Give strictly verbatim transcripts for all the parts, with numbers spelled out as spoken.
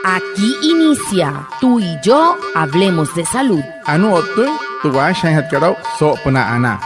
Aquí inicia Tú y yo hablemos de salud. Anuu o'ttüin tü waashajaainjatkat aa'u soo'opünaa anaa.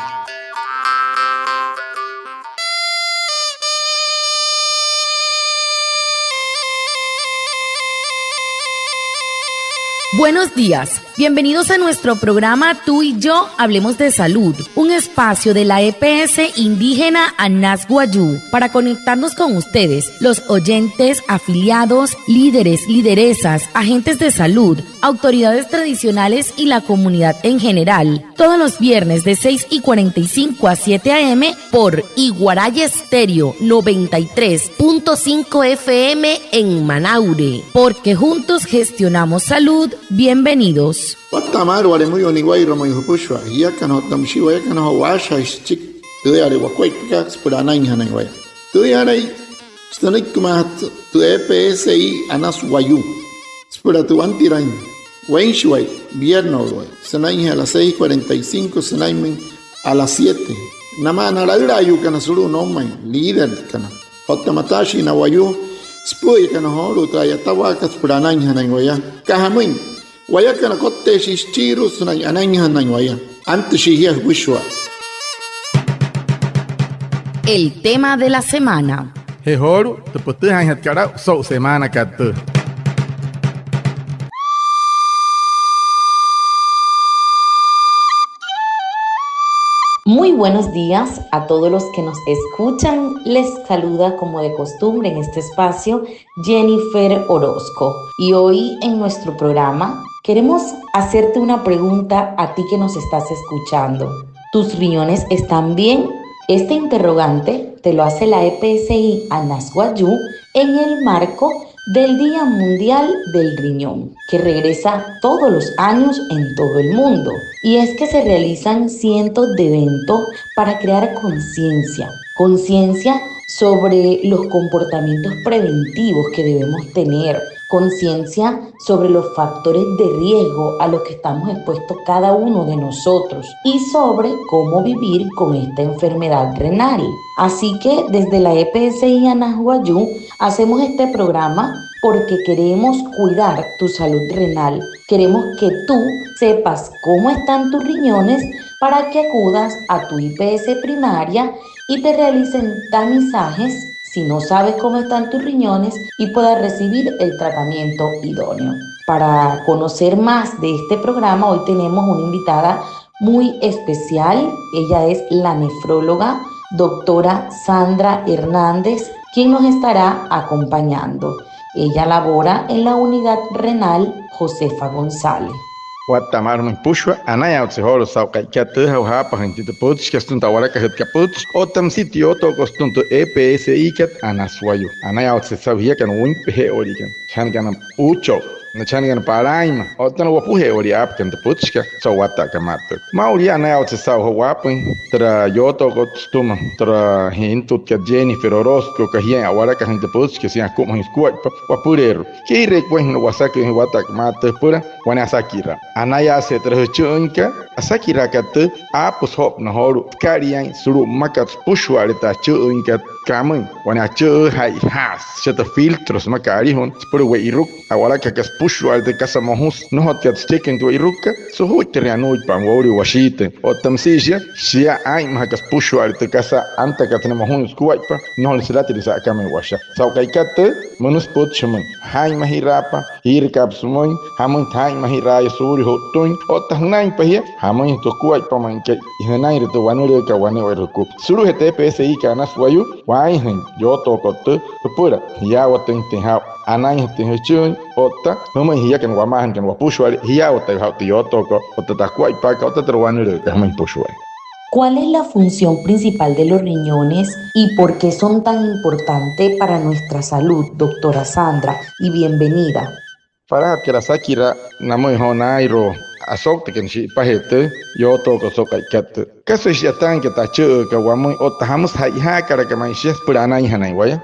Buenos días. Bienvenidos a nuestro programa Tú y yo hablemos de salud, un espacio de la E P S indígena Anas Wayuu para conectarnos con ustedes, los oyentes, afiliados, líderes, lideresas, agentes de salud, autoridades tradicionales y la comunidad en general. Todos los viernes de seis y cuarenta y cinco a siete a m por Iguaraya Estéreo noventa y tres punto cinco F M en Manaure. Porque juntos gestionamos salud. Bienvenidos. Watta'a maalü wale müyuu niwairua, müin jüpüshua jiakana otta müshii wayakana joo waashajaain süchiki tüüyale wakuaippakat süpüla anainjanain waya. Tüüyalai sünüikimaajatü tü E P S I Anas Wayuu süpüla tü wantiraain weinshiwai, vierneswai, sünainjee a las seis cuarenta y cinco sünainmüin a las siete. Namaa na laülaayuukana sulu'u noumain, líderkana otta mataashii na wayuu süpü'üyakana joolu'u tü a'yatawaakat süpüla anainjanain waya. Aka jamüin, wayakana kotteeshii süchiirua sünain anainjanain waya. Antüshii jia jüpüshua. El tema de la semana. Je joolu'u tü pütüjaainjatkat aa'u so'u semaanakat tüü. Muy buenos días a todos los que nos escuchan. Les saluda como de costumbre en este espacio Jennifer Orozco. Y hoy en nuestro programa queremos hacerte una pregunta a ti que nos estás escuchando. ¿Tus riñones están bien? Este interrogante te lo hace la E P S I Anas Wayuu en el marco del Día Mundial del Riñón, que regresa todos los años en todo el mundo. Y es que se realizan cientos de eventos para crear conciencia, conciencia sobre los comportamientos preventivos que debemos tener, conciencia sobre los factores de riesgo a los que estamos expuestos cada uno de nosotros y sobre cómo vivir con esta enfermedad renal. Así que desde la E P S I Anas Wayuu hacemos este programa porque queremos cuidar tu salud renal. Queremos que tú sepas cómo están tus riñones para que acudas a tu I P S primaria y te realicen tamizajes si no sabes cómo están tus riñones y puedas recibir el tratamiento idóneo. Para conocer más de este programa, hoy tenemos una invitada muy especial. Ella es la nefróloga, doctora Sandra Hernández, quien nos estará acompañando. Ella labora en la unidad renal Josefa González. Watta'a maalü jümüin jüpüshua, anayaawatse joolu'u saa'u ka'ikat tüü, jaapajüin tü pütchikat sütüma tü a'walakajütkat pütchi otta müsia tü yootookot sütüma tü E P S I kat Anas Wayuu. Anayaawatse saa'u jiakana wüinpeje'ewaliikana, chajanakana uucho'u, na chajanakana palaainma otta na wopuje'ewalii aapakana tü pütchikat so'u watta'akat maa tüü. Maa'ulu yaa, anayaawatse saa'u joo waapüin türa yootookot sütüma türa jintutkat Jennifer Orozco, aka jiain a'walakajüin tü pütchikat, jiain akumajüin sukuaippa wapüleerua. Kee'ireein wainjana wasaküin joo watta'akat maa tüü süpüla wane asakiraa. Anayaasüje türa jüchü'üinkat, asakiraakat tüü, aapüsü joo na joolu'u sükalia aa'in sulu'u mmakat süpüshua'ale tü achü'üinkat. Kamüin wane achü'ü, ja'ijaasü, shia tü filtro sümaka alijuna süpüla we'iruku. A'walakajakat süpüshua'ale tü kasa mojusü, nnojotkat sücheküin tü we'irukukat, sujuittirüin anuuipa'a woulia washiitüin. Otta müsia shia, shia aa'inmajakat süpüshua'ale tü kasa antakat sünain mojuin sukuaippa, nnojolüin sülatüin sa'akamüin washa. Saa'u ka'ikat tüü, münüsü pütchi jümüin: jaa'inmajiraapa, jiirakaapa sümüin, jamüinjatü jaa'inmajiraaya suulia ju'ttüin otta jünainpa jia, jamüinjatü jukuaippa ma'i aka jünainre tü wanülüükat wane'ewai jukua. Sulu'ujee tü E P S I kat Anas Wayuu, waainjüin yootookot tüü süpüla jiyaawatüinjatüin jaa'u, anainjatüin jüchü'üin otta jümüin jiakana wamaajanakana wapüshua'ale, jiyaawatüin jaa'u tü yootookot otta tü akuaippaakat otta türa wanülüükat jümüin jüpüshua'a. ¿Cuál es la función principal de los riñones y por qué son tan importantes para nuestra salud, doctora Sandra? Y bienvenida. Palajatkat asakiraa namüin joo naa'irua asouktakana shi'ipajee tü yootookot so'u ka'ikat tüü. ¿Kasa shi'yataainka tü achü'üükat wamüin otta jamüsü ja'ijaakalaka ma'i shia süpüla anainjanain waya?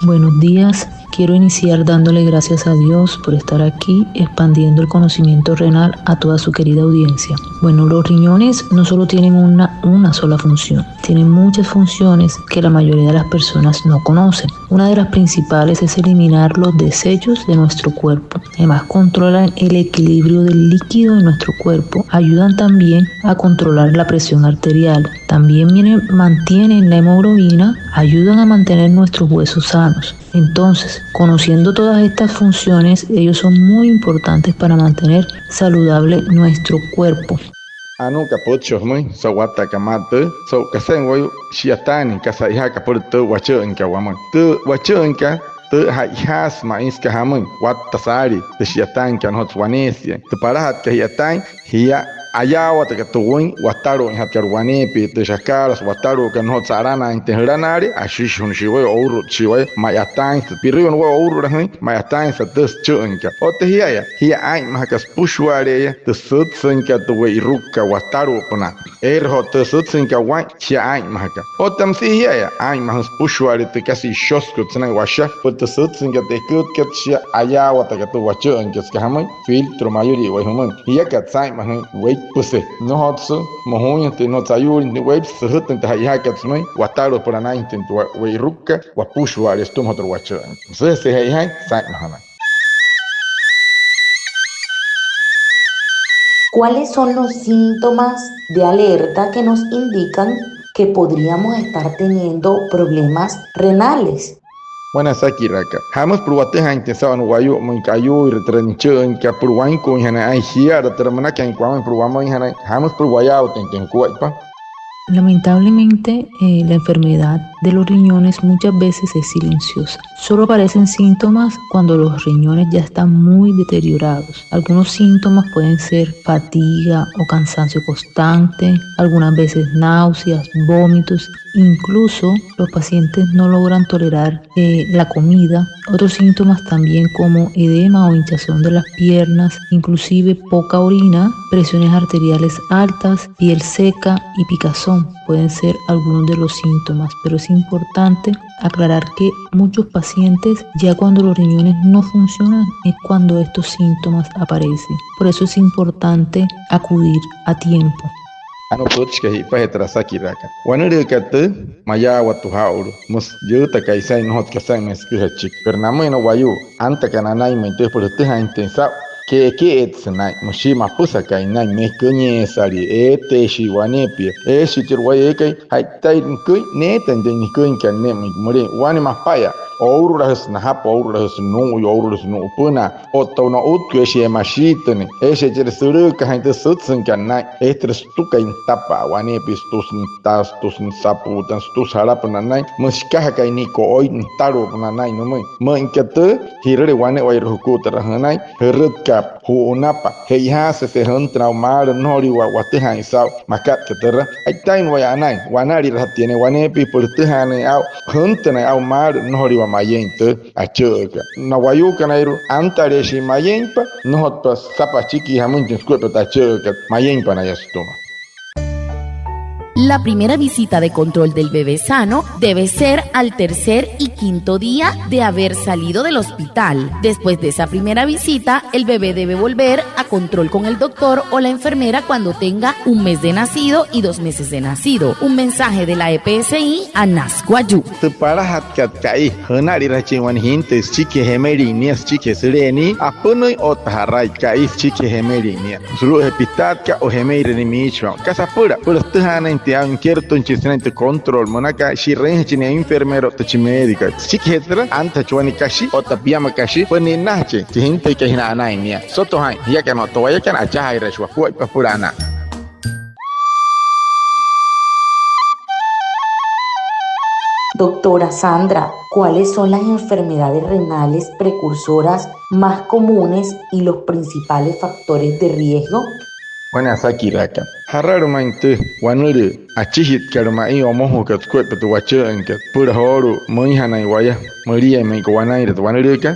Buenos días. Quiero iniciar dándole gracias a Dios por estar aquí expandiendo el conocimiento renal a toda su querida audiencia. Bueno, los riñones no solo tienen una, una sola función, tienen muchas funciones que la mayoría de las personas no conocen. Una de las principales es eliminar los desechos de nuestro cuerpo. Además, controlan el equilibrio del líquido de nuestro cuerpo. Ayudan también a controlar la presión arterial. También vienen- mantienen la hemoglobina, ayudan a mantener nuestros huesos sanos. Entonces, conociendo todas estas funciones, ellos son muy importantes para mantener saludable nuestro cuerpo. Anuu aka pütchon jümüin so'u watta'akat maa tüü, so'u kasain wayuu shi'yataanüin kasa che'ojaaka apüla tü wachü'üinkat wamüin. Tü wachü'üinkat tü, che'ojaasü ma'i süka jamüin watta saalii tü shi'yataainkat nnojotsü waneesia. Tü palajatkat ji'yataain, jia ayaawataka tü wüin watalu'uinjatkat waneepia, tü shakaalasü watalu'ukat nnojotsü alanaainjatüin jülanaalii, ashishijünüshii waya, ourutshii waya, ma'yataainjasa, pi'rüiwa waya ourulajüin, ma'yataainjasa tü süchü'üinkat. Otta jia'aya, jia aa'inmajaka süpüshua'ale'eya tü sütsüinkat tü we'irukukat watalu'upünaa. Eere joo tü sütsüinkat waa'in, shia aa'inmajaka. Otta müsia jia'aya, aa'inmajüsü süpüshua'ale tü kasa ishosükat sünain washa, süpüla tü sütsüinkat eküütkat, shia ayaawataka tü wachü'üinkat süka jamüin, filtro mayüli'iwai jümüin. Jiakatsü aa'inmajüin weippüse. Nnojotsü mojuinnütüin, nnojotsü ayuulinjatüin weippüse, süjütüin tü che'ojaakat sümüin watalu'upünaa naainjatüin tü wa-, we'irukukat, wapüshua'ale sütüma joo tü wachü'üinkat. Müsüjese'e je'ijaain, saa'inmajünaa. ¿Cuáles son los síntomas de alerta que nos indican que podríamos estar teniendo problemas renales? Buena, asakiraaka. ¿Jamüsü süpüla watüjaainjatüin saa'u wane wayuu müinka ayuuire türa nüchü'üinkat, süpüla wainkuuinjanain aa'in jiala türa münakainkat wamüin, süpüla wamüinjanain, jamüsü süpüla wayaawatüinjatüin jukuaippa? Lamentablemente, eh, la enfermedad de los riñones muchas veces es silenciosa. Solo aparecen síntomas cuando los riñones ya están muy deteriorados. Algunos síntomas pueden ser fatiga o cansancio constante, algunas veces náuseas, vómitos. Incluso los pacientes no logran tolerar, eh, la comida. Otros síntomas también como edema o hinchazón de las piernas, inclusive poca orina, presiones arteriales altas, piel seca y picazón pueden ser algunos de los síntomas, pero es importante aclarar que muchos pacientes, ya cuando los riñones no funcionan, es cuando estos síntomas aparecen. Por eso es importante acudir a tiempo. Anuu pütchikat ji'ipajee türa asakiraaka. Wanülüükat tüü, mayaawatü aa'ulu. Müsü yüüta ka'isain, nnojotsü kasain ma'i süküja achiki. Pero namüin na wayuu antakana anain ma'i tüü, süpüla jütüjaainjatüin saa'u, ke'eke'etsü naa'in, müshii mapüsakai naa'in, mekünyeesalii, eeteeshii waneepia, eeshii tü wayuu eekai, ja'itairü nüküin, neetainjatüin niküinkat ne'e müin, mülein wane mapaya. Ourulajüsü najapü, ourulajüsü nuu'uya, ourulajüsü nu'upünaa, otta no'utku, eeshii e'mashiitünüin, eeshii chere sülüükajaain tü sütsüinkat naa'in, eejatüre sütukai nütapa'a waneepia, sütüsü nütaa, sütüsü nüsapuuta, sütüsü jalapünaa naa'in, müsü shikajakai nia ko'oi nütalu'upünaa naa'in nümüin. Müin aka tüü, ji'rüle wane'ewai jukua türa jünain, jürütkaapa, ju'unapa, je'ijaasüje jüntünüin aa'u maalü nnojoliwa watüjaain saa'u makat aka türa, a'itaina waya anain, wanalirajatüin nia waneepia süpüla jütüjaanüin aa'u, jüntünüin aa'u maalü nnojoliwa mayein tü achü'ükat. Na wayuukanairua antaleeshii mayeinpa, nnojotpa süsapa achikii jamüinjatüin sukuaippa tü achü'ükat, mayeinpa naya sütüma. La primera visita de control del bebé sano debe ser al tercer y quinto día de haber salido del hospital. Después de esa primera visita, el bebé debe volver a control con el doctor o la enfermera cuando tenga un mes de nacido y dos meses de nacido. Un mensaje de la E P S I Anas Wayuu. Tü palajatkat ka'i, jünalirajachin wane jintüi süchikijee jemelin nia, süchikijee süle'e nii, apünüin otta ja'rai ka'i, süchikijee jemelin nia. Sulu'ujee pitaatkat o jemeire nimiichi ma'i. Kasa apüla, apüla sütüjaanüin tia nikerotüin chi sünain tü control münaka, shi'rüinjachin nia enfermero otta chi médico. Süchikijee türa, antajachi wane kashi otta piama kashi süpüla ni'nnajachin chi jintüikai sünain anain nia. Soto jaa'in, jiakana otta wayakana, achajaajiraashii wakuaippa süpüla anaa. Doctora Sandra, ¿cuáles son las enfermedades renales precursoras más comunes y los principales factores de riesgo? Wane asakiraaka. ¿Jaralu'u ma'i tü wanülüü achijitkat ma'i omojukat sukuaippa tü wachü'üinkat süpüla joolu'u müinjanain waya müliain ma'i aka wanainre tü wanülüükat?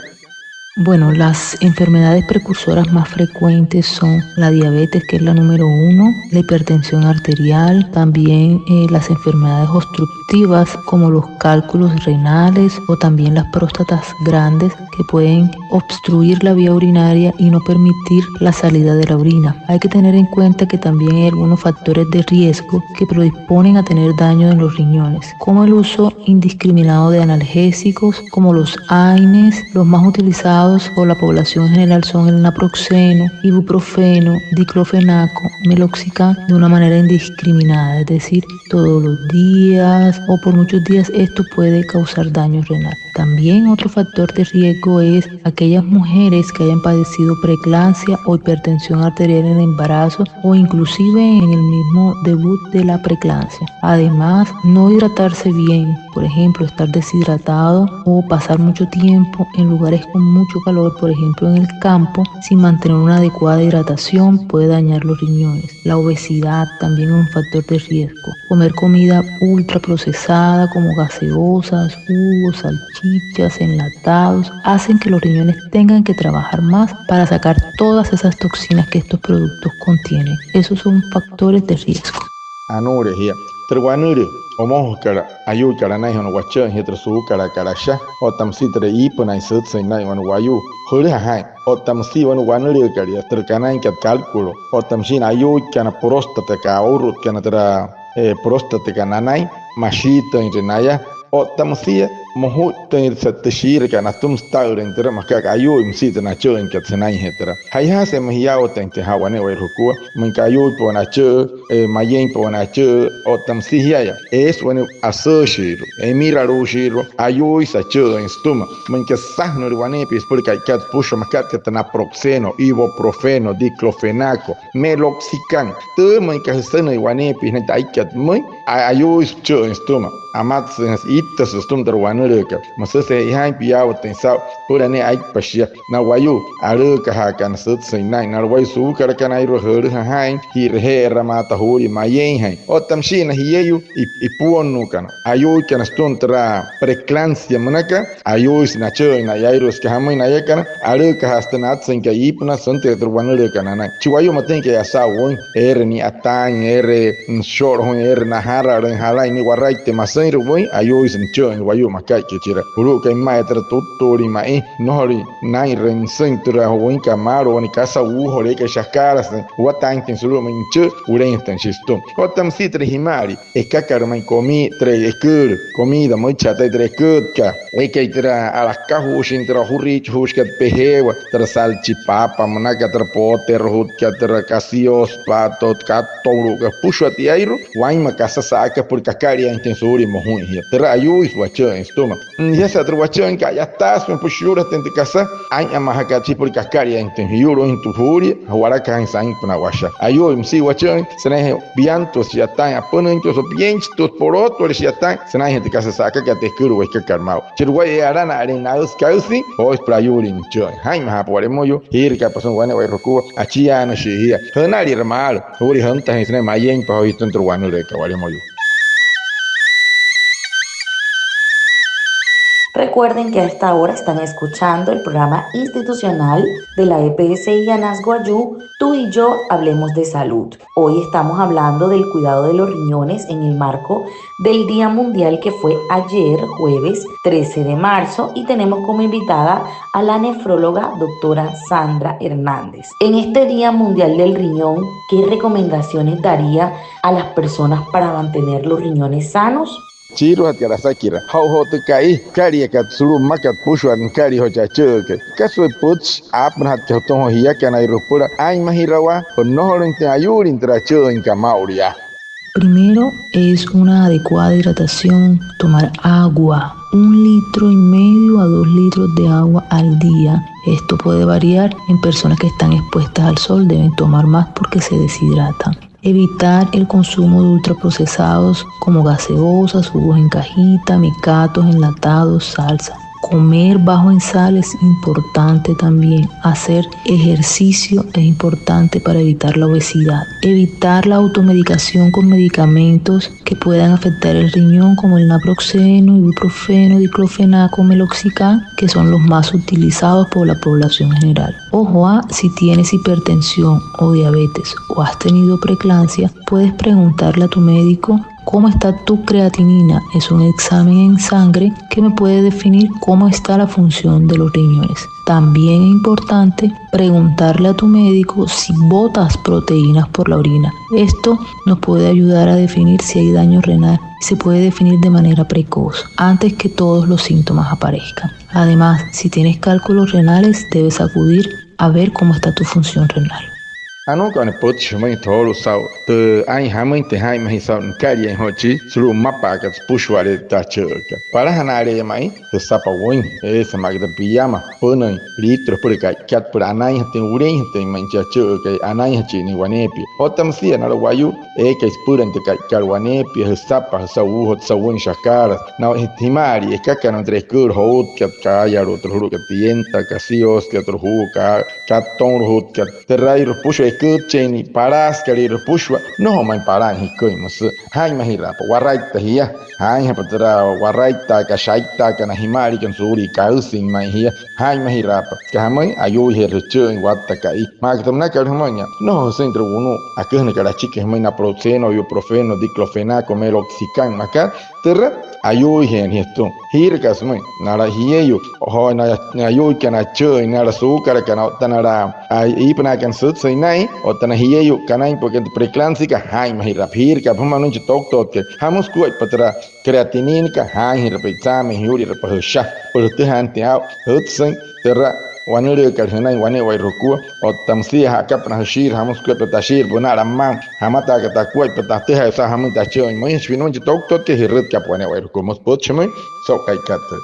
Bueno, las enfermedades precursoras más frecuentes son la diabetes, que es la número uno, la hipertensión arterial, también eh, las enfermedades obstructivas como los cálculos renales o también las próstatas grandes que pueden obstruir la vía urinaria y no permitir la salida de la orina. Hay que tener en cuenta que también hay algunos factores de riesgo que predisponen a tener daño en los riñones, como el uso indiscriminado de analgésicos como los aines, los más utilizados por la población general son el naproxeno, ibuprofeno, diclofenaco, meloxicam, de una manera indiscriminada, es decir, todos los días o por muchos días, esto puede causar daño renal. También otro factor de riesgo es aquellas mujeres que hayan padecido preeclampsia o hipertensión arterial en el embarazo o inclusive en el mismo debut de la preeclampsia. Además, no hidratarse bien, por ejemplo, estar deshidratado o pasar mucho tiempo en lugares con mucho calor, por ejemplo, en el campo, sin mantener una adecuada hidratación, puede dañar los riñones. La obesidad también es un factor de riesgo. Comer comida ultraprocesada como gaseosas, jugos, salchichas, enlatados, hacen que los riñones tengan que trabajar más para sacar todas esas toxinas que estos productos contienen. Esos son factores de riesgo. Anuule jia. Tü wanülüü omojukalü ayuuikalü anain, wane wachüin jia tü suukalaakat asha. Otta müsia tü iipünaain sütsüin naa'in wane wayuu, jülüja jaa'in. Otta müsia wane wanülüükat, tü kanainkat cálculo. Otta müsia na ayuuikana, próstata, ka ourutkana türa e, próstatakat nanain, mashiitüinre naya. Otta müsia mojuittüinre tü shiirakat natüma süta'ülüin türa, maa aka ayuuin müsia tü nachü'üinkat sünainjee türa. Ja'ijaase'e ma'i jiyaawatüinjatüin jaa'u wane'ewai jukua, müin aka ayuuipa wane achü'ü, e, mayeimpa wane achü'ü, otta müsia jiaya, eesü wane asüüshiirua, emiraluushiirua, ayuuisü achü'üin sütüma. Müin aka süsajünüle waneepia süpüla ka'ikat süpüshua, maa aka tü naproxeno, ibuprofeno, diclofenaco, meloxicam. Tü müin aka jüsünüin waneepia sünain tü aikat pümüin, a-, ayuuisü püchü'üin sütüma. Amatsüinjasü, ittasü sütüma tü wanülüükat. Müsüse'e jaain piyaawatüin saa'u süpüla ne'e aipa shia na wayuu alü'ükajaakana sütsüin naa'in, na wayuu suukalaakana airua, jülüja jaa'in, ji'reje'eraa maata juulia mayeinjain. Otta müshii na jieyuu i-, ipuonnuukana, ayuuikana sütüma türa preeclampsia münaka, ayuuisü nachü'üin na'yaairua, süka jamüin nayakana alü'ükajaasü tü natsüinkat iipünaa, süntüin tü wanülüükat nanain. Chi wayuu matüinjakai a'yasa'u wüin, eere ni'yataain, eere nüsho'lojüin, eere najaralüin, jalain nia waraittüin, masüinrü wüin, ayuuisü nüchü'üin wayuu makai. Kachira julu'ukai mma'a türa tuttuulin ma'i, nnojolüin naa'inrüin nüsüin türa wüinkat maalü, wane kasa uujolü eekai shakaalasüin, juwataainjatüin sulu'umüin nüchü'ü, wuleinjatüin shia sütüma. Otta müsia türa jima'alii ekakat ma'i, komi-, türa eküülü, comida, müichijatai türa eküütkat, eekai türa a'lakajuushin, türa ojuriichijuushikat pejeewa, türa salchipapa münaka, türa pooterojutkat, türa gaseosa, pato, kattoulu'ukat, süpüshua tiairua, wainma kasa sa'aka süpüla kakaliainjatüin suulia mojuin jia. Türa ayuuisü wachü'üin sütüma. Shiasa türa wachü'üinkat, a'yataasü süpüla shiyuulajatüin tü kasa ainnamajakat süpüla kakaliainjatüin, jiyu'lüinjatü juulia, juwalakajaain sainküinjatü washa. Ayuuisü müsia wachü'üin sünainjee piantua shi'yataain, apünüintua, o pienchitua, polootuale shi'yataain sünainjee tü kasa sa'akakat, tü eküülü wekakat maa'u. Chi wayuu e'alana'alin naüsü kaüsüin, jooisü süpüla ayuulin nüchü'üin. Jaa'inmajaapa wa'lemüyuu, jiirakaapa sümüin wane'ewai jukua, achiaanüshii jia. Jünalira maalü juulia jüntajüin sünain mayeimpa joo jia sütüma tü wanülüükat, wa'lemüyuu. Recuerden que a esta hora están escuchando el programa institucional de la E P S I Anas Wayuu, Tú y yo hablemos de salud. Hoy estamos hablando del cuidado de los riñones en el marco del Día Mundial que fue ayer, jueves trece de marzo, y tenemos como invitada a la nefróloga doctora Sandra Hernández. En este Día Mundial del Riñón, ¿qué recomendaciones daría a las personas para mantener los riñones sanos? Chiiruajatkat asakira, jaa'u joo tü ka'i nükaliakat sulu'u mmakat süpüshua, nükalia joo chi achü'üküin. Kasa wayuu pütchi aapünajatkat jütüma joo jiakanairua süpüla aa'inmajirawaa, o nnojolüinjatüin ayuulin tü achü'üinkat maa'ulu yaa. Primero es una adecuada hidratación, tomar agua, un litro y medio a dos litros de agua al día. Esto puede variar en personas que están expuestas al sol, deben tomar más porque se deshidratan. Evitar el consumo de ultraprocesados como gaseosas, jugos en cajita, mecatos, enlatados, salsa. Comer bajo en sal es importante también. Hacer ejercicio es importante para evitar la obesidad. Evitar la automedicación con medicamentos que puedan afectar el riñón, como el naproxeno, ibuprofeno, diclofenaco, meloxicam, que son los más utilizados por la población general. Ojo a, si tienes hipertensión o diabetes o has tenido preeclampsia, puedes preguntarle a tu médico cómo está tu creatinina. Es un examen en sangre que me puede definir cómo está la función de los riñones. También es importante preguntarle a tu médico si botas proteínas por la orina. Esto nos puede ayudar a definir si hay daño renal. Se puede definir de manera precoz, antes que todos los síntomas aparezcan. Además, si tienes cálculos renales, debes acudir a ver cómo está tu función renal. Anuuka wane pütchi jümüin joolu'u saa'u tü aa'in jamüin, tü jaa'inmajüin saa'u nükaliain joo chi sulu'u mmapa'akat süpüshua'ale'e tü achü'ükat. Palajana'ale'eya ma'i jüsapa wüin, eesü maa aka tü piama pünüin litro süpüla ka'ikat süpüla anainjatüin, wuleinjatüin ma'i chi achü'ükai, anainjachii nia waneepia. Otta müsia na alu'u wayuu eekai süpülain tü ka'ikat waneepia, jüsapa, jüsa uujotsü, jüsa wüin shakaalasü. Na jima'alii ekakana tü eküülü joutkat, kaayalu'u tü sulu'ukat tienda, kasioskat, tü juukat, kattounrujutkat, te'rairü jüpüshua, eküütchein palaasükalüirü jüpüshua, nnojo ma'i palaain jiküin müsü. Jaa'inmajiraapa waraittaa jia, jaainjapa türa waraittaakat, shaittaakat na jima'aliikana suulia kaüsüin ma'i jia. Jaa'inmajiraapa süka jamüin, ayuuijeerü jüchü'üin watta ka'i. Maa aka tü münakat jümüin, nnojo jüsüin türa wunu'u aküjünakat achiki jümüin naproxeno, ibuprofeno, diclofenaco, meloxicam, maa aka türa ayuuijeena jia sütüma. Jiiraka sümüin nala jieyuu, joo na ayuuikana achü'üin, nala suukalakana otta nala iipünaakana sütsüin naa'in, otta na jieyuu kanainpü'ükana tü preeclampsiakat, jaa'inmajiraapa. Jiiraka jümaa nünüiki chi toktotkai, jamüsü sukuaippa türa creatininakat, jaainjirapa examen, jiyu'lirapa jüsha süpüla jütüjaanüin aa'u jütsüin türa wanülüükat jünain wane'ewai jukua. Otta müsia ja'akapa na jüshiirü, jamüsü sukuaippa tashiirü pünala mma, jamataaka takuaippa tatüjaa saa'u jamüin tachü'üin. Müinjachi pia nünüiki chi toktotkai, ji'rütkapa wane'ewai jukua. Müsü pütchi jümüin so'u ka'ikat tüü.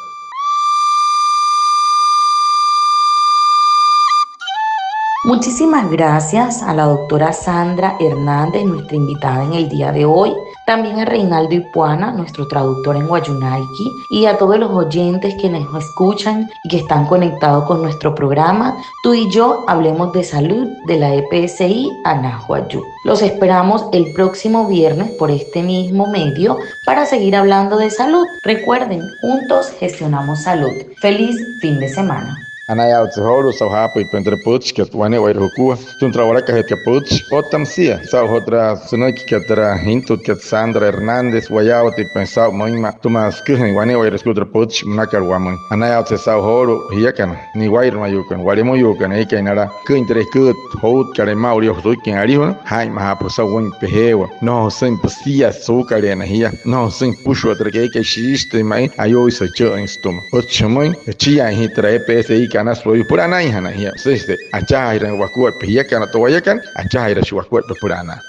Muchísimas gracias a la doctora Sandra Hernández, nuestra invitada en el día de hoy, también a Reinaldo Ipuana, nuestro traductor en wayuunaiki, y a todos los oyentes que nos escuchan y que están conectados con nuestro programa Tú y yo hablemos de salud de la E P S I Anas Wayuu. Los esperamos el próximo viernes por este mismo medio para seguir hablando de salud. Recuerden, juntos gestionamos salud. Feliz fin de semana. Anayaawatse joolu'u saa'u jaapüitpain türa pütchikat wane'ewai jukua sütüma türa a'walakajütkat pütchi. Otta müsia saa'u joo türa sünüikikat türa jintutkat Sandra Hernández, wayaawatüitpain saa'u müinma sütüma süküjain wane'ewai sukua türa pütchi münakat wamüin. Anayaawatse saa'u joolu'u jiakana niwairümayuukana, wa'lemüyuukana eekai nala jüküin türa eküüt joutkat maa'ulu yaa süchikijee alijuna, jaa'inmajaapa jüsa wüin pejeewa. Nnojo jüsüin püsia suukaleena jia, nnojo jüsüin süpüshua türa eekai shiishitüin ma'i ayuuisü jüchü'üin sütüma. Pütchi jümüin, jüchiaain jia türa E P S I Anas Wayuu süpüla anainjanain jia. Süsü achajaajiraain wakuaippa jiakana otta wayakana, achajaajiraashii wakuaippa süpüla anaa.